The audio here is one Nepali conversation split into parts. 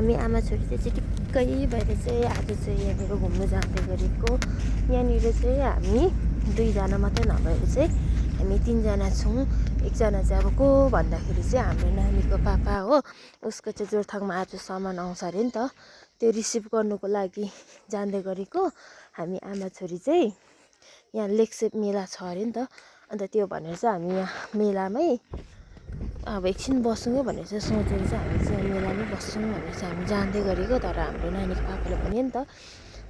हामी आमा छोरी चाहिँ चिटिक्कै भएर चाहिँ आज चाहिँ यहाँनिर घुम्नु जाँदै गरेको। यहाँनिर चाहिँ हामी दुईजना मात्रै नभएर चाहिँ हामी तीनजना छौँ। एकजना चाहिँ अब को भन्दाखेरि चाहिँ हाम्रो नानीको पापा हो। उसको चाहिँ जोरथाङमा आज सामान आउँछ अरे नि त, त्यो रिसिभ गर्नुको लागि जाँदै गरेको। हामी आमा छोरी चाहिँ यहाँ लेक्सेप मेला छ अरे नि त, अन्त त्यो भनेर चाहिँ हामी यहाँ मेलामै अब एकछिन बसौँ भनेर चाहिँ सोचेर चाहिँ हामी चाहिँ मेलामै बस्छौँ भनेर चाहिँ हामी जाँदै गरेको। तर हाम्रो नानीको पापाले भन्यो नि त,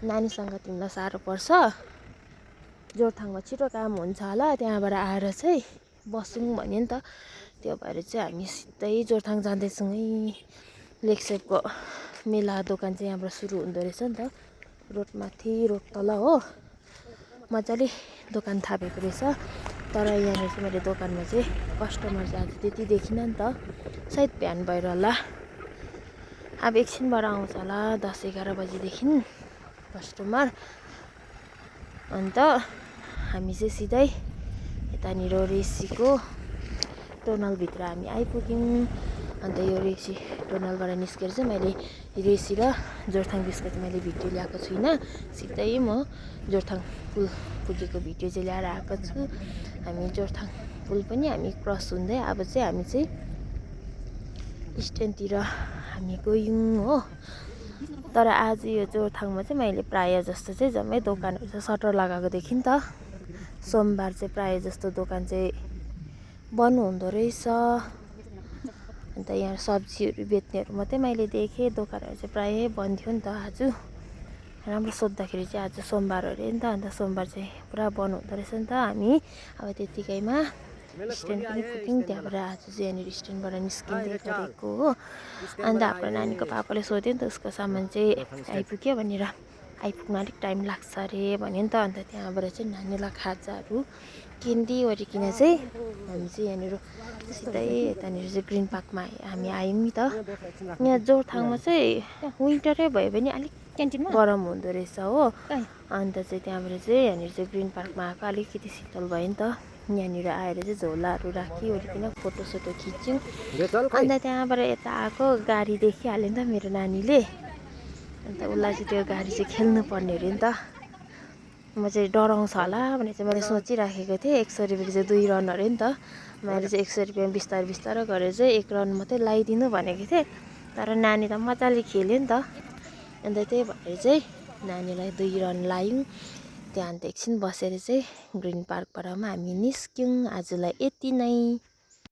नानीसँग तिमीलाई साह्रो पर्छ, जोरथाङमा छिटो काम हुन्छ होला, त्यहाँबाट आएर चाहिँ बसौँ भन्यो नि त। त्यो भएर चाहिँ हामी सिधै जोरथाङ जाँदैछौँ है। लेक्सेपको मेला दोकान चाहिँ यहाँबाट सुरु हुँदो रहेछ नि त, रोडमाथि रोड तल हो। मजाले दोकान थापेको रहेछ। तर यहाँनिर चाहिँ मैले दोकानमा चाहिँ कस्टमर चाहिँ आज त्यति देखिनँ नि त, सायद बिहान भएर होला। अब एकछिनबाट आउँछ होला 10-11 बजीदेखि कस्टमर। अन्त हामी चाहिँ सिधै यतानिर रेसीको टनलभित्र हामी आइपुग्यौँ। अन्त यो रेसी टनलबाट निस्केर चाहिँ मैले रेसी र जोरथाङ बिचको चाहिँ मैले भिडियो ल्याएको छुइनँ। सिधै म जोरथाङ पुल पुगेको भिडियो चाहिँ ल्याएर आएको छु। हामी जोरथाङ पुल पनि हामी क्रस हुँदै अब चाहिँ हामी चाहिँ स्ट्यान्डतिर हामी गयौँ हो। तर आज यो जोरथाङमा चाहिँ मैले प्रायः जस्तो चाहिँ जम्मै दोकानहरू चाहिँ सटर लगाएको देखेँ नि त। सोमबार चाहिँ प्रायः जस्तो दोकान चाहिँ बन्द हुँदो रहेछ। अन्त यहाँ सब्जीहरू बेच्नेहरू मात्रै मैले देखेँ, दोकानहरू चाहिँ प्रायः बन्द थियो नि त आज। राम्रो सोद्धाखेरि चाहिँ आज सोमबार अरे नि त, अन्त सोमबार चाहिँ पुरा बन्द हुँदो रहेछ नि त। हामी अब त्यतिकैमा स्ट्यान्ड पनि पुग्यौँ। त्यहाँबाट आज चाहिँ यहाँनिर स्ट्यान्डबाट निस्किँदै गरेको हो। अन्त हाम्रो नानीको पापाले सोध्यो नि त, उसको सामान चाहिँ आइपुग्यो भनेर। आइपुग्न अलिक टाइम लाग्छ अरे भन्यो नि त। अन्त त्यहाँबाट चाहिँ नानीलाई खाजाहरू किनिवरिकन चाहिँ हामी चाहिँ यहाँनिर सिधै यतानिर चाहिँ ग्रिन पार्कमा हामी आयौँ नि त। यहाँ जोरथाङमा चाहिँ विन्टरै भयो भने अलिक गरम हुँदो रहेछ हो। अन्त चाहिँ त्यहाँबाट चाहिँ यहाँनिर चाहिँ ग्रिन पार्कमा आएको, अलिकति शीतल भयो नि त। यहाँनिर आएर चाहिँ झोलाहरू राखिवरिकन फोटोसोटो खिच्यौँ। अन्त त्यहाँबाट यता आएको गाडी देखिहाल्यो नि त मेरो नानीले। अन्त उसलाई चाहिँ त्यो गाडी चाहिँ खेल्नु पर्ने अरे नि त। म चाहिँ डराउँछ होला भनेर चाहिँ मैले सोचिराखेको थिएँ। 100 रुपियाँको चाहिँ 2 रन अरे नि त। मैले चाहिँ 100 रुपियाँमा बिस्तारै बिस्तारै गरेर चाहिँ 1 रन मात्रै लगाइदिनु भनेको थिएँ। तर नानी त मजाले खेल्यो नि त। अन्त त्यही भएर चाहिँ नानीलाई 2 रन लायौँ। त्यहाँ अन्त एकछिन बसेर चाहिँ ग्रिन पार्कबाट हामी निस्क्यौँ। आजलाई यति नै।